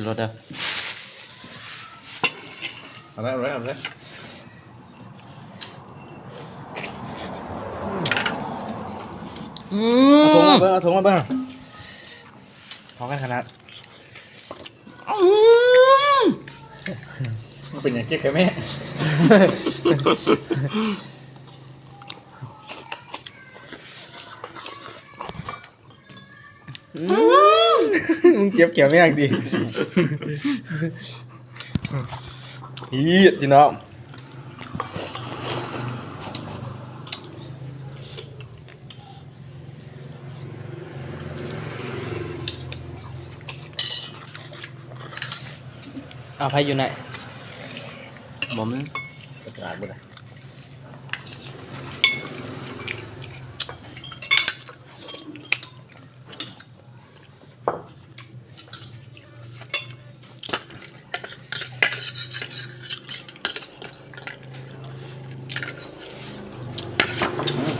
ໂລດເດີ. ເອົາເລີຍ ເອົາເລີຍ ເອົາເລີຍ. ອືມ ເອົາຖົງມາເບິ່ງ ເອົາຖົງມາເບິ່ງ. ເຂົ້າກັນຂະໜາດ. ອືມ ມັນເປັນຫຍັງເຈັບແຄ່ແມ່? ອືມ ມຶງເຈັບແກ້ວແມ່ງຕິ? ອີດ ພີ່ນ້ອງ. ອ້າວ ໃຜຢູ່ໃນ? ບໍ່ມີ. ປະກາດບໍ່ໄດ້.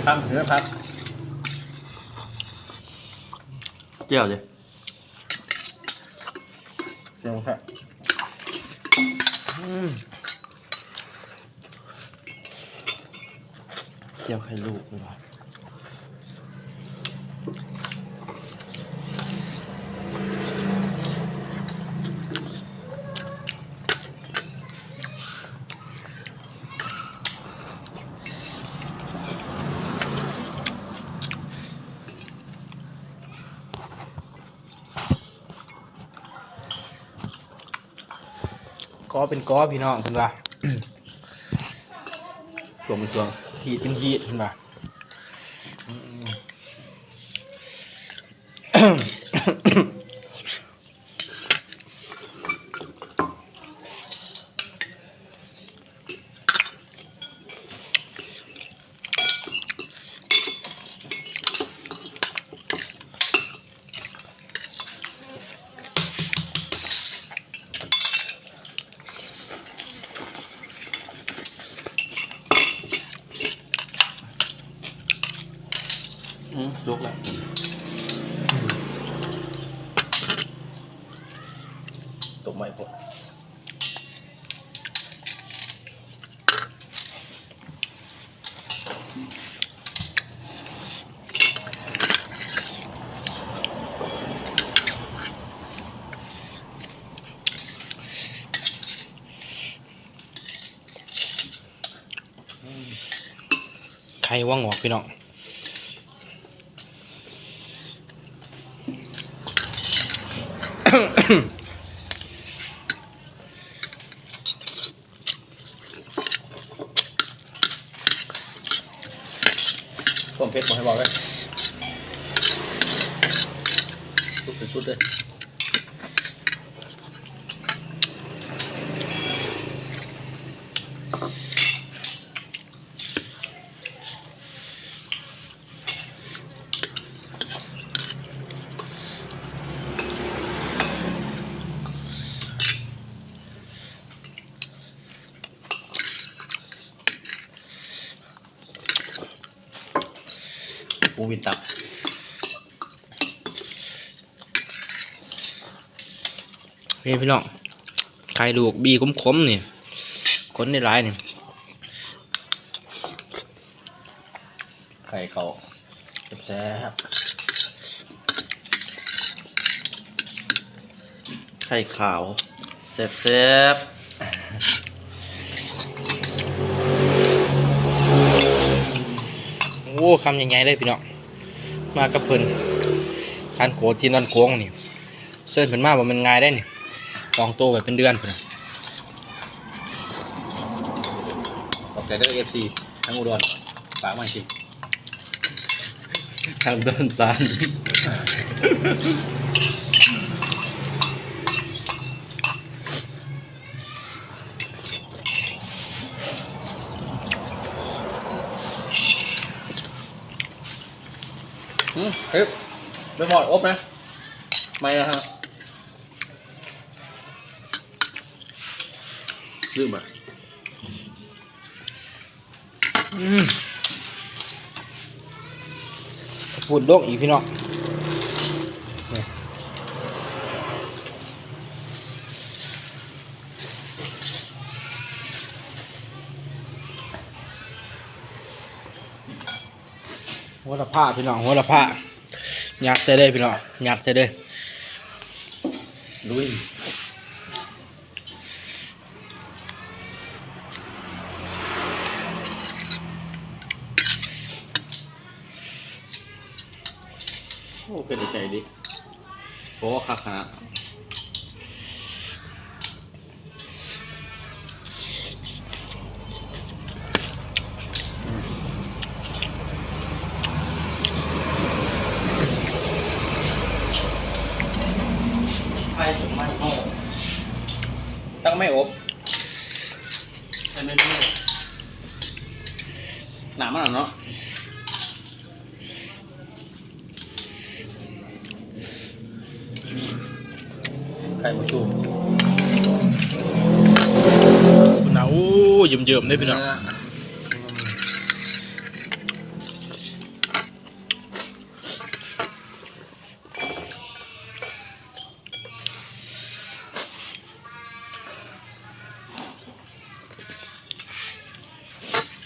ອືມ ພັກເດີ ພັກ. ແຈ່ວເດ? ແຈ່ວແຊບ. ອືມ. ແຈ່ວໄຂ່ລູກເລີຍວ່າ. ກໍເປັນກໍ ພີ່ນ້ອງ ເພິ່ນວ່າ ຊ່ວງເປັນຊ່ວງ ຮີດເປັນຮີດ ເພິ່ນວ່າ. ອືມ ສຸກແລ້ວ. ຕົກໃໝ່ໂພດ. ໄຂ່ຫວາງອອກ ພີ່ນ້ອງ. ຄວາມເຜັດບໍ່ໃຫ້ເວົ້າເດ້ ສຸດເປັນສຸດເດ້. ປູວິນຕັບ ນີ້ພີ່ນ້ອງ ໄຂ່ລູກບີຂົມໆ ນີ້ ຄົນໄດ້ຫຼາຍນີ້ ໄຂ່ເຂົ້າແຊບໆ. ໄຂ່ຂາວແຊບໆ. ໂອ້ ຄຳໃຫຍ່ໆ ເລີຍພີ່ນ້ອງ ມາກັບເພິ່ນ ທ່ານໂກ ທີ່ນອນໂກງນີ້ ເຊີນເພິ່ນມາບໍ່ແມ່ນງ່າຍເດ້ນີ້ ຈອງໂຕະໄວ້ເປັນເດືອນພຸ້ນ. ຂອບໃຈເດີ ເອັຟຊີ ທາງອຸດອນ ຝາກມາໃຫ້ກິນ. ທາງດອນສານ ອືມ ເຮັດ ໄປໝອດອົບນະ ໃໝ່ນະຮະ ລືມອ່ະ. ອືມ ເຂົ້າປຸ້ນລົງອີກ ພີ່ນ້ອງ ນີ້ ອືມ. ໂຫລະພາພີ່ນ້ອງ ໂຫລະພາ ຍັດໃສ່ເລີຍພີ່ນ້ອງ ຍັດໃສ່ເລີຍ ລຸຍ. ໂອ້ ເປັນໃຈດີ ໂອ້ ຄັກຂະໜາດ. ໄຟຈົນໄໝ້ໂຮດ ຕັ້ງໄມ້ອົບ ໃສ່ເມນູ ໜ້າມັນເນາະ. ໄຂ່ໝົກສຸກ ພຸ້ນນະ ໂອ້ ເຢີ້ມໆເດ້ພີ່ນ້ອງ ເອີ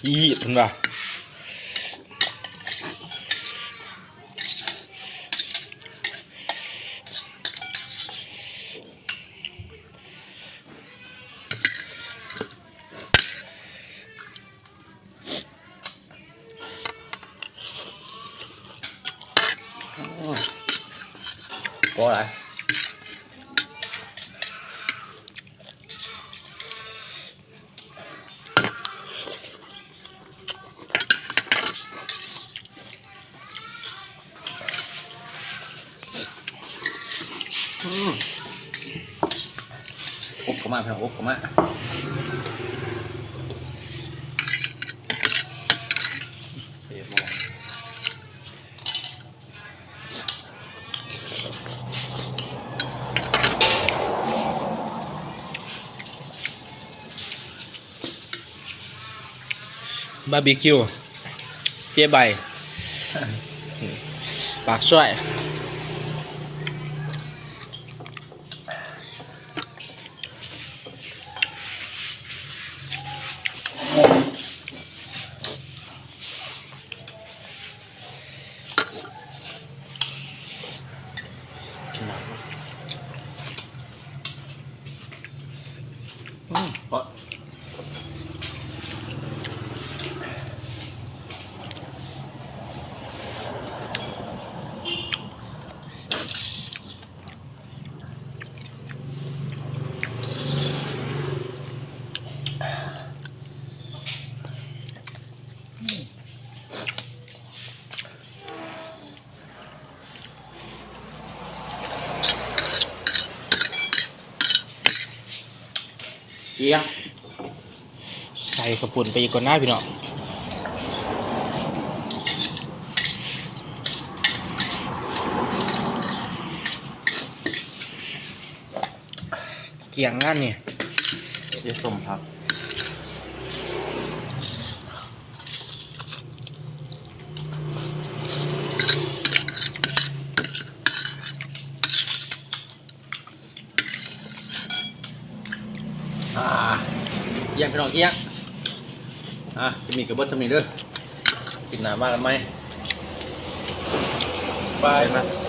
ອີ່ ເພິ່ນວ່າ ພໍຫຼາຍ. ອືມ ອົບເຂົ້າມາ ພີ່ນ້ອງ ອົບເຂົ້າມາ ເຊບໝໍ້. ບາບີຄິວ ເຈໃບ ປາກຊ່ວຍ. ອືມ ເກືອ ໃສ່ເຂົ້າປຸ້ນໄປອີກກ່ອນນະພີ່ນ້ອງ ກ້ຽງງານນີ້ ຊິສົ້ມຜັກ. ອ່າ ກ້ຽງພີ່ນ້ອງ ກ້ຽງ ອ່າ ຄລິບນີ້ກໍເບິດສ່ຳນີ້ເດີ ຄລິບໜ້າວ່າກັນໃໝ່ ບາຍ ບາຍ.